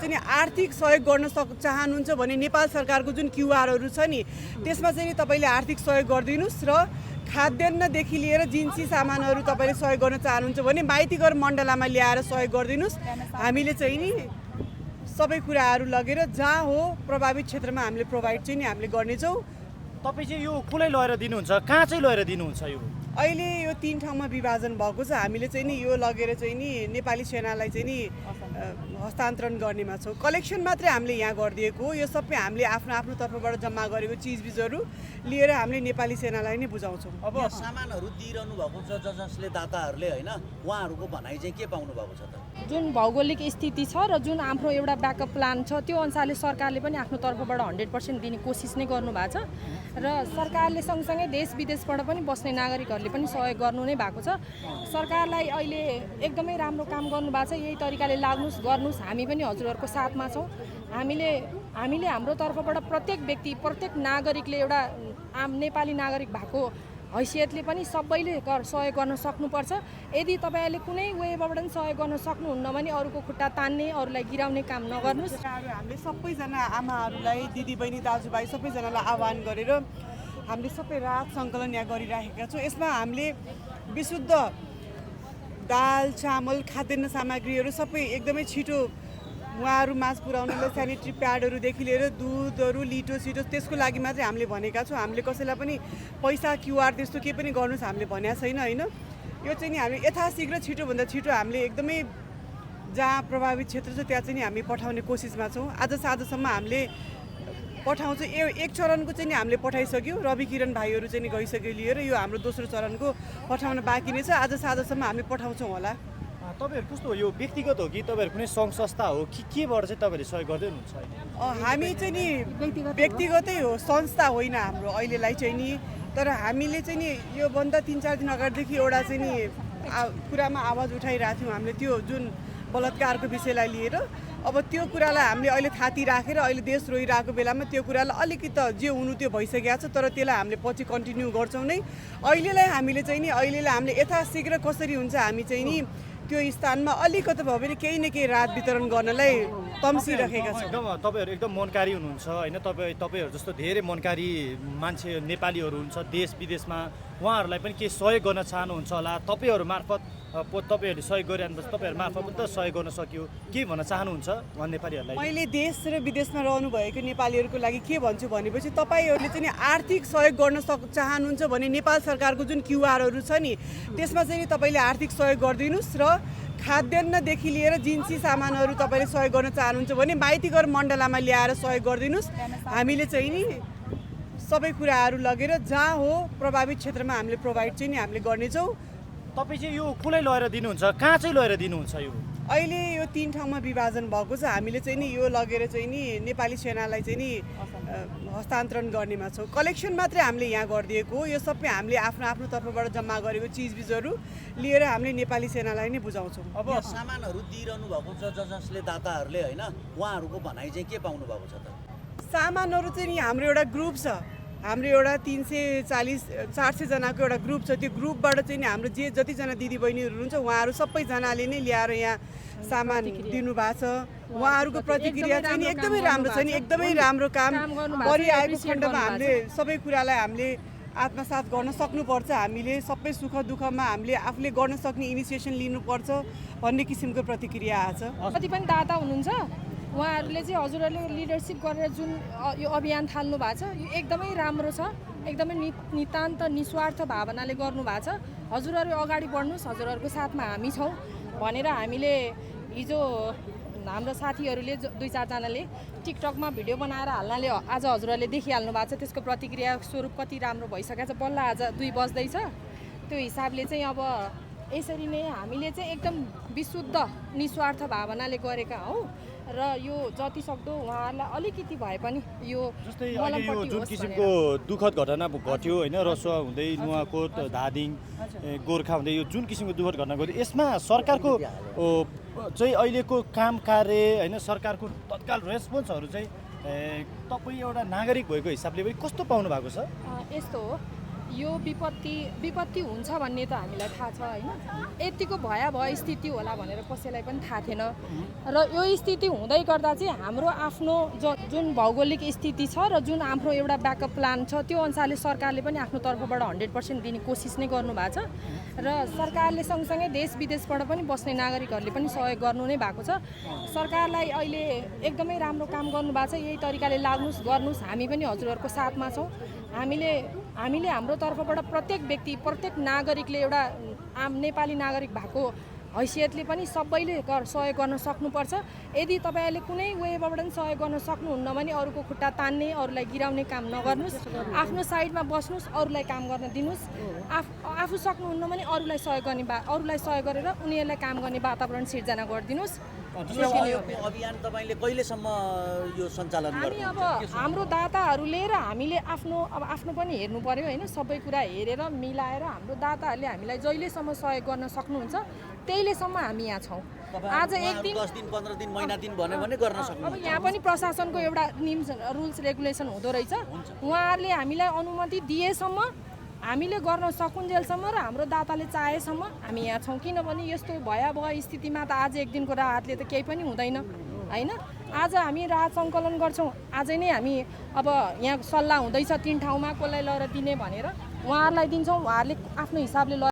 चाहिँ नि आर्थिक सहयोग गर्न चाहनुहुन्छ भने नेपाल सरकारको जुन क्युआरहरू छ नि त्यसमा चाहिँ नि तपाईँले आर्थिक सहयोग गरिदिनुहोस् र खाद्यान्नदेखि लिएर जिन्सी सामानहरू तपाईँले सहयोग गर्न चाहनुहुन्छ भने माइतीघर मण्डलामा ल्याएर सहयोग गरिदिनुहोस्। हामीले चाहिँ नि सबै कुराहरू लगेर जहाँ हो प्रभावित क्षेत्रमा हामीले प्रोभाइड चाहिँ नि हामीले गर्नेछौँ। तपाईँ चाहिँ यो कुनै लगेर दिनुहुन्छ, कहाँ चाहिँ लगेर दिनुहुन्छ? यो अहिले यो 3 ठाउँमा विभाजन भएको छ। हामीले चाहिँ नि यो लगेर चाहिँ नि नेपाली सेनालाई चाहिँ नि हस्तान्तरण गर्नेमा छौँ। कलेक्सन मात्रै हामीले यहाँ गरिदिएको हो। यो सबै हामीले आफ्नो आफ्नो तर्फबाट जम्मा गरेको चिजबिजहरू लिएर हामीले नेपाली सेनालाई नै बुझाउँछौँ। अब सामानहरू दिइरहनु भएको छ जसले दाताहरूले होइन, उहाँहरूको भनाइ चाहिँ के पाउनु भएको छ त? जुन भौगोलिक स्थिति छ र जुन हाम्रो एउटा ब्याकअप प्लान छ त्यो अनुसारले सरकारले पनि आफ्नो तर्फबाट 100% दिने कोसिस नै गर्नुभएको छ र सरकारले सँगसँगै देश विदेशबाट पनि बस्ने नागरिकहरूले पनि सहयोग गर्नु नै भएको छ। सरकारलाई अहिले एकदमै राम्रो काम गर्नुभएको छ। यही तरिकाले गर्नुहोस्, हामी पनि हजुरहरूको साथमा छौँ। हामीले हाम्रो तर्फबाट प्रत्येक व्यक्ति प्रत्येक नागरिकले एउटा आम नेपाली नागरिक भएको हैसियतले पनि सबैले सहयोग गर्न सक्नुपर्छ। यदि तपाईँहरूले कुनै वेबाट पनि सहयोग गर्न सक्नुहुन्न भने अरूको खुट्टा तान्ने अरूलाई गिराउने काम नगर्नुहोस्। हामीले सबैजना आमाहरूलाई दिदीबहिनी दाजुभाइ सबैजनालाई आह्वान गरेर हामीले सबै राहत सङ्कलन यहाँ गरिराखेका छौँ। यसमा हामीले विशुद्ध दाल चामल खाद्यान्न सामग्रीहरू सबै एकदमै छिटो उहाँहरू माझ पुर्याउनलाई सेनिटरी प्याडहरूदेखि लिएर दुधहरू लिटो त्यसको लागि मात्रै हामीले भनेका छौँ। हामीले कसैलाई पनि पैसा क्युआर त्यस्तो केही पनि गर्नुहोस् हामीले भनेको छैन होइन। यो चाहिँ नि हामीले यथाशीघ्र छिटोभन्दा छिटो हामीले एकदमै जहाँ प्रभावित क्षेत्र छ त्यहाँ चाहिँ नि हामी पठाउने कोसिसमा छौँ। आज साँझसम्म हामीले पठाउँछौँ। एक चरणको चाहिँ नि हामीले पठाइसक्यौँ। रवि किरण भाइहरू चाहिँ नि गइसक्यो लिएर। यो हाम्रो दोस्रो चरणको पठाउन बाँकी नै छ। आज साँझसम्म हामी पठाउँछौँ होला। तपाईँहरू कस्तो हो? यो व्यक्तिगत हो कि तपाईँहरू कुनै सङ्घ संस्था हो कि केबाट चाहिँ तपाईँहरूले सहयोग गर्दै हुनुहुन्छ? हामी चाहिँ नि व्यक्तिगतै हो, संस्था होइन हाम्रो अहिलेलाई चाहिँ नि। तर हामीले चाहिँ नि योभन्दा 3-4 दिन अगाडिदेखि एउटा चाहिँ नि कुरामा आवाज उठाइरहेको थियौँ हामीले, त्यो जुन बलात्कारको विषयलाई लिएर। अब त्यो कुरालाई हामीले अहिले थाती राखेर अहिले देश रोइरहेको बेलामा त्यो कुरालाई अलिकति जे हुनु त्यो भइसकेको छ। तर त्यसलाई हामीले पछि कन्टिन्यू गर्छौँ नै। अहिलेलाई हामीले चाहिँ नि हामीले यथाशीघ्र कसरी हुन्छ हामी चाहिँ नि त्यो स्थानमा अलिकति भयो भने केही न केही राहत वितरण गर्नलाई तम्सिरहेका छौँ। तपाईँहरू एकदम मनकारी हुनुहुन्छ होइन। तपाईँहरू जस्तो धेरै मनकारी मान्छे नेपालीहरू हुन्छ देश विदेशमा, उहाँहरूलाई पनि केही सहयोग गर्न चाहनुहुन्छ होला। तपाईँहरू मार्फत तपाईँहरूले सहयोग गरिरहनुपर्छ, तपाईँहरू मार्फत पनि त सहयोग गर्न सक्यो। के भन्न चाहनुहुन्छ उहाँ नेपालीहरूलाई? मैले देश र विदेशमा रहनुभएको नेपालीहरूको लागि के भन्छु भनेपछि तपाईँहरूले चाहिँ नि आर्थिक सहयोग गर्न चाहनुहुन्छ भने नेपाल सरकारको जुन क्युआरहरू छ नि त्यसमा चाहिँ नि तपाईँले आर्थिक सहयोग गरिदिनुहोस् र खाद्यान्नदेखि लिएर जिन्सी सामानहरू तपाईँले सहयोग गर्न चाहनुहुन्छ भने माइतीघर मण्डलामा ल्याएर सहयोग गरिदिनुहोस्। हामीले चाहिँ नि सबै कुराहरू लगेर जहाँ हो प्रभावित क्षेत्रमा हामीले प्रोभाइड चाहिँ नि हामीले गर्नेछौँ। तपाईँ चाहिँ यो कुनै लगेर दिनुहुन्छ, कहाँ चाहिँ लगेर दिनुहुन्छ? यो अहिले यो 3 ठाउँमा विभाजन भएको छ। हामीले चाहिँ नि यो लगेर चाहिँ नि नेपाली सेनालाई चाहिँ नि हस्तान्तरण गर्नेमा छौँ। कलेक्सन मात्रै हामीले यहाँ गरिदिएको हो। यो सबै हामीले आफ्नो आफ्नो तर्फबाट जम्मा गरेको चिजबिजहरू लिएर हामीले नेपाली सेनालाई नै बुझाउँछौँ। अब सामानहरू दिइरहनु भएको छ जसले दाताहरूले होइन, उहाँहरूको भनाइ चाहिँ के पाउनु भएको छ त? सामानहरू चाहिँ नि हाम्रो एउटा ग्रुप छ। हाम्रो एउटा 340-400 जनाको एउटा ग्रुप छ। त्यो ग्रुपबाट चाहिँ नि हाम्रो जतिजना दिदीबहिनीहरू हुनुहुन्छ उहाँहरू सबैजनाले नै ल्याएर यहाँ सामान दिनुभएको छ। उहाँहरूको प्रतिक्रिया चाहिँ नि एकदमै राम्रो छ नि, एकदमै राम्रो काम गरिआएको खण्डमा हामीले सबै कुरालाई हामीले आत्मसात गर्न सक्नुपर्छ। हामीले सबै सुख दुःखमा हामीले आफूले गर्न सक्ने इनिसिएसन लिनुपर्छ भन्ने किसिमको प्रतिक्रिया आएको छ। कति पनि दाता हुनुहुन्छ उहाँहरूले चाहिँ हजुरहरूले लिडरसिप गरेर जुन यो अभियान थाल्नु भएको छ यो एकदमै राम्रो छ। एकदमै नितान्त निस्वार्थ भावनाले गर्नुभएको छ। हजुरहरू अगाडि बढ्नुहोस्, हजुरहरूको साथमा हामी छौँ भनेर हामीले हिजो हाम्रो साथीहरूले 2-4 जनाले टिकटकमा भिडियो बनाएर हाल्नाले आज हजुरहरूले देखिहाल्नु भएको छ। त्यसको प्रतिक्रिया स्वरूप कति राम्रो भइसकेको छ। बल्ल आज 2 बज्दैछ। त्यो हिसाबले चाहिँ अब यसरी नै हामीले चाहिँ एकदम विशुद्ध निस्वार्थ भावनाले गरेका हौ र यो जति सक्दो उहाँहरूलाई अलिकति भए पनि यो जस्तै अहिले यो जुन किसिमको दुःखद घटना घट्यो होइन, रसुवा हुँदै नुवाकोट धादिङ गोर्खा हुँदै यो जुन किसिमको दुःखद घटना घट्यो यसमा सरकारको चाहिँ अहिलेको काम कार्य होइन, सरकारको तत्काल रेस्पोन्सहरू चाहिँ तपाईँ एउटा नागरिक भएको हिसाबले पनि कस्तो पाउनु भएको छ? यस्तो हो, यो विपत्ति हुन्छ भन्ने त हामीलाई थाहा छ होइन। यतिको भयावह स्थिति होला भनेर कसैलाई पनि थाहा थिएन र यो स्थिति हुँदै गर्दा चाहिँ हाम्रो आफ्नो जुन भौगोलिक स्थिति छ र जुन हाम्रो एउटा ब्याकअप प्लान छ त्यो अनुसारले सरकारले पनि आफ्नो तर्फबाट 100% दिने कोसिस नै गर्नुभएको छ र सरकारले सँगसँगै देश विदेशबाट पनि बस्ने नागरिकहरूले पनि सहयोग गर्नु नै भएको छ। सरकारलाई अहिले एकदमै राम्रो काम गर्नुभएको छ, यही तरिकाले गर्नुहोस्, हामी पनि हजुरहरूको साथमा छौँ। हामीले हाम्रो तर्फबाट प्रत्येक व्यक्ति प्रत्येक नागरिकले एउटा आम नेपाली नागरिक भएको हैसियतले पनि सबैले सहयोग गर्न सक्नुपर्छ। यदि तपाईँहरूले कुनै वेबाट पनि सहयोग गर्न सक्नुहुन्न भने अरूको खुट्टा तान्ने अरूलाई गिराउने काम नगर्नुहोस्, आफ्नो साइडमा बस्नुहोस्, अरूलाई काम गर्न दिनुहोस्। आफू सक्नुहुन्न भने अरूलाई सहयोग गरेर उनीहरूलाई काम गर्ने वातावरण सिर्जना गरिदिनुहोस्। अभियान तपाईँले कहिलेसम्म यो सञ्चालन हामी अब गर्नुहुन्छ? हाम्रो दाताहरूले र हामीले आफ्नो पनि हेर्नु पर्यो होइन। सबै कुरा हेरेर मिलाएर हाम्रो दाताहरूले हामीलाई जहिलेसम्म सहयोग गर्न सक्नुहुन्छ त्यहिलेसम्म हामी यहाँ छौँ। आज एक दिन 10 दिन 15 दिन महिना दिन भन्यो भने गर्न अब सक्नुहुन्छ। यहाँ पनि प्रशासनको एउटा रुल्स रेगुलेसन हुँदो रहेछ। उहाँहरूले हामीलाई अनुमति दिएसम्म हामीले गर्न सकुन्जेलसम्म र हाम्रो दाताले चाहेसम्म हामी यहाँ छौँ। किनभने यस्तो भयावह स्थितिमा त आज एक दिनको राहतले त केही पनि हुँदैन होइन। आज हामी राहत सङ्कलन गर्छौँ, आजै नै हामी अब यहाँ सल्लाह हुँदैछ 3 ठाउँमा कसलाई लगेर दिने भनेर, उहाँहरूलाई दिन्छौँ, उहाँहरूले आफ्नो हिसाबले